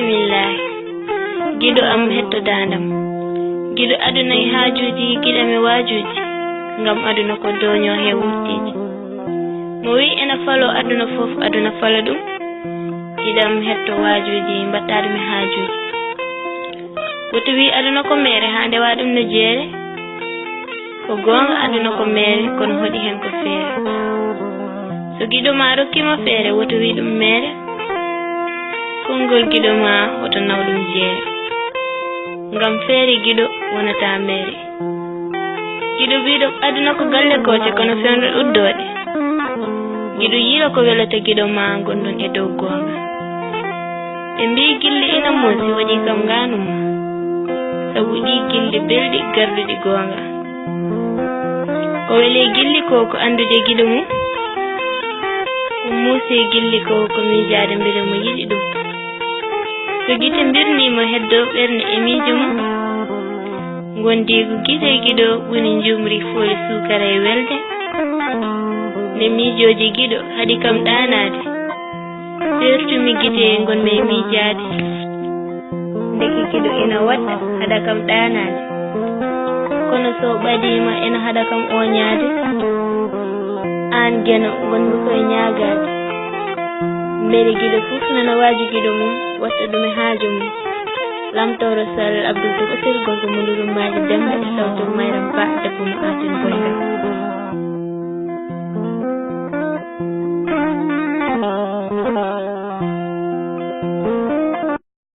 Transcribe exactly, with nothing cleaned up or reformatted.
Bismillaahi. Giɗo am hetto daandam. Giɗo aduna e haajuuji, giɗam e waajuuji. Ngam aduna ko dooño he wurtiiji. Mo wi'i ena falo aduna fof, aduna fala ɗum. Giɗam hetto waajuuji, mbaɗta ɗum e haajuuji. Woto wi'i aduna ko meere, haa ndewa ɗum no jeere. Ko goonga aduna ko meere, kono hoɗi heen ko feere. So giɗo ma rokki ma feere, woto wi'i ɗum meere. Konngol giɗo ma, woto naw ɗum jeere. Ngam feere giɗo wonata meere. Giɗo biiɗo aduna ko galle gooje, kono fewndo uddooɗe. Giɗo yiilo ko welata giɗo ma, ngonɗon e dow goonga. Ɓe mbii gilli ina moosi, waɗi kam ngaanu ma. Sabu ɗi gilli belɗi, garduɗi goonga. Ko weli gilli ko, ko anndude giɗo mum. Ko muusi gilli ko, ko miijaade mbele mo yiɗi ɗum. So gite mbirniima heddo ɓernde e miijo mum. Ngondiigu gite e giɗo woni njuumri fooli suukara e welde. Nde miijooji giɗo haɗi kam ɗaanaade. Seertumi gite ngonmi e miijaade. Ndeke giɗo ina waɗa haɗa kam ɗaanaade. Kono so ɓadiima ina haɗa kam ooñaade. Aan geno ngonmi koye ñaagaade. Mbele giɗo fof nana waaju giɗo mum, watta ɗum e haaju mum. Lamtooro Sall Abdul Tokosel, gorko mo Ndurum Maaji Demba, e sawto Mayram Ba, debbo mo Aten Boyga.